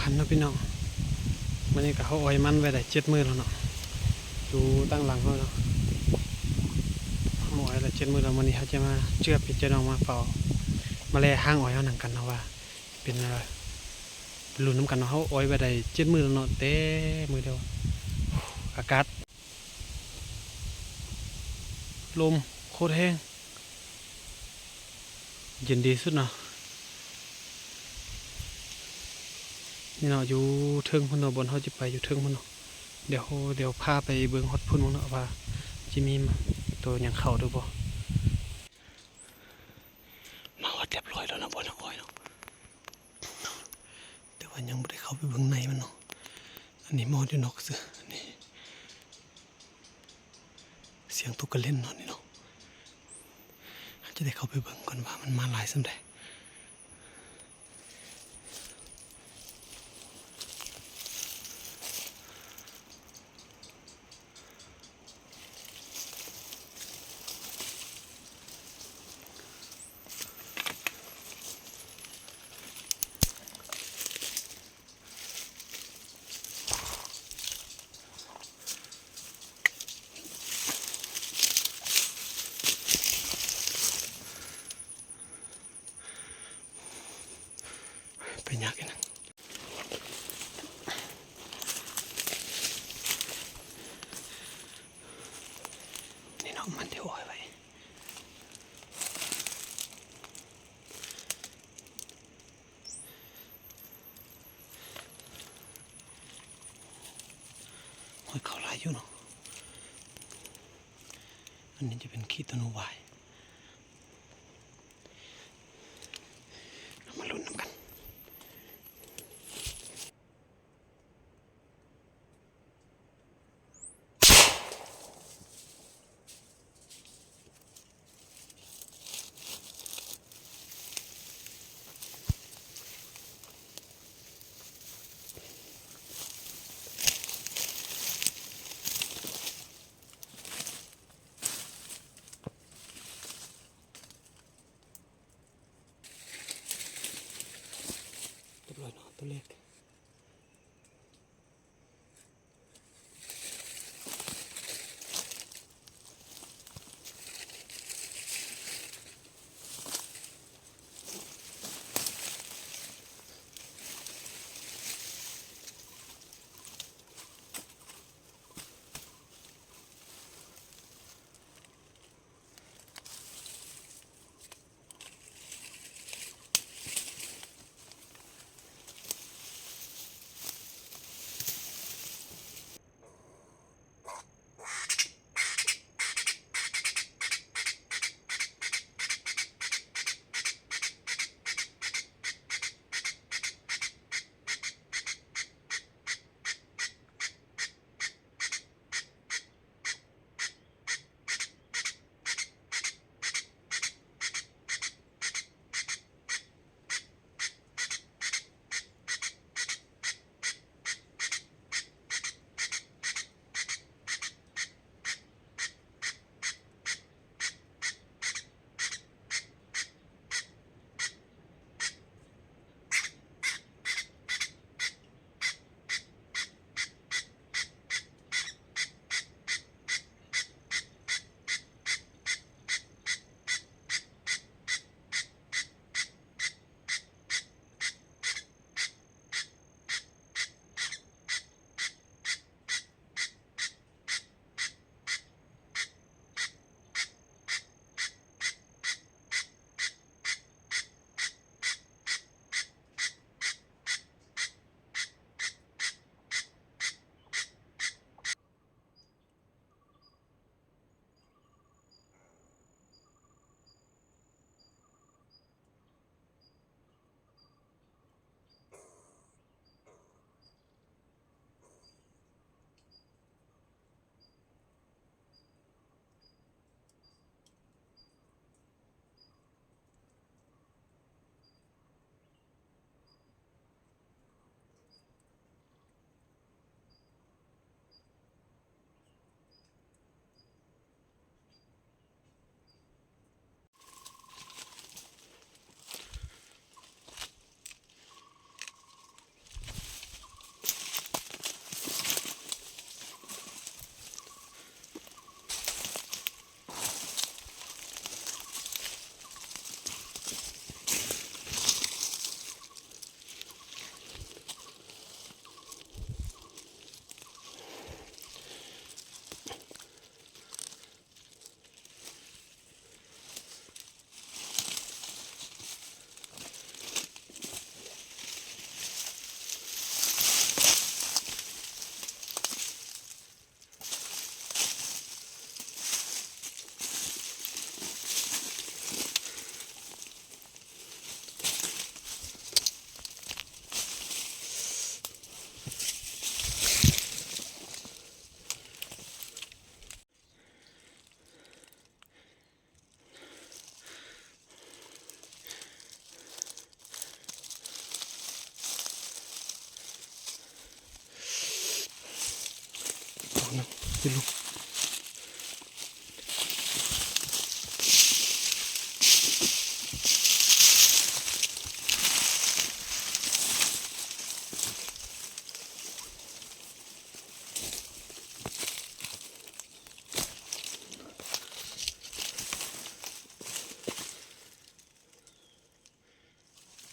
ອັນເນາະພີ່ນ້ອງ ມື້ນີ້ກໍເຮົາອ້ອຍມັນໄວ້ໄດ້ເຈັດມື້ແລ້ວເນາະ ຢູ່ຕັ້ງຫຼັງເຮົາເນາະ ເຮົາອ້ອຍໄດ້ເຈັດມື້ແລ້ວ ມື້ນີ້ເຮົາຈະມາເຈື່ອນພີ່ເຈົ້ານ້ອງມາເຝົ້າ ມາແລຫາງອ້ອຍເຮົານຳກັນເນາະວ່າເປັນແນວໃດ ໄປລຸ້ນນຳກັນເນາະ ເຮົາອ້ອຍໄວ້ໄດ້ເຈັດມື້ແລ້ວເນາະ ແຕ່ມື້ດຽວ ອາກາດ ລົມໂຄດແຮງ ເຢັນດີສຸດເນາະ ນີ້ເນາະ ຢູ່ເທິງພຸ້ນເນາະ ບ່ອນເຮົາຈະໄປຢູ່ເທິງພຸ້ນເນາະ ດຽວ ດຽວພາໄປເບິ່ງຮອດພຸ້ນເນາະ ວ່າຈະມີໂຕຫຍັງເຂົ້າຫຼືບໍ່ ມາຮອດຮຽບຮ້ອຍແລ້ວເນາະ ບ່ອນເຮົາອ້ອຍເນາະ ແຕ່ວ່າຍັງບໍ່ໄດ້ເຂົ້າໄປເບິ່ງໃນມັນເນາະ ອັນນີ້ມອງຢູ່ນອກຊື່ ນີ້ ສຽງຕົກກະເລັນເນາະນີ້ເນາະ ເຮົາຈະໄດ້ເຂົ້າໄປເບິ່ງກ່ອນວ່າມັນມາຫຼາຍສ່ຳໃດ. ໄປຍາກອີກນະ ນີ້ເນາະ ມັນທີ່ອ້ອຍໄວ້. ໂອ້ຍ ເຂົ້າຫຼາຍຢູ່ເນາະ ອັນນີ້ຈະເປັນຂີ້ຕົວໜູວາຍ ເຮົາມາລຸ້ນນຳກັນ. ຮຽບຮ້ອຍເນາະ ຕົວແລກ. ໂ ນະ ຢູ່ລຸ່ມ.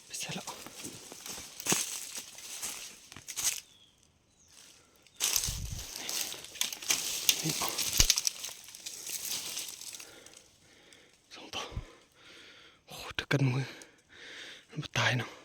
ໄປໃສແລ້ວ? ນີ້ ສອງໂຕ. ໂອ້ ຖືກກັດມື ມັນບໍ່ຕາຍເນາະ.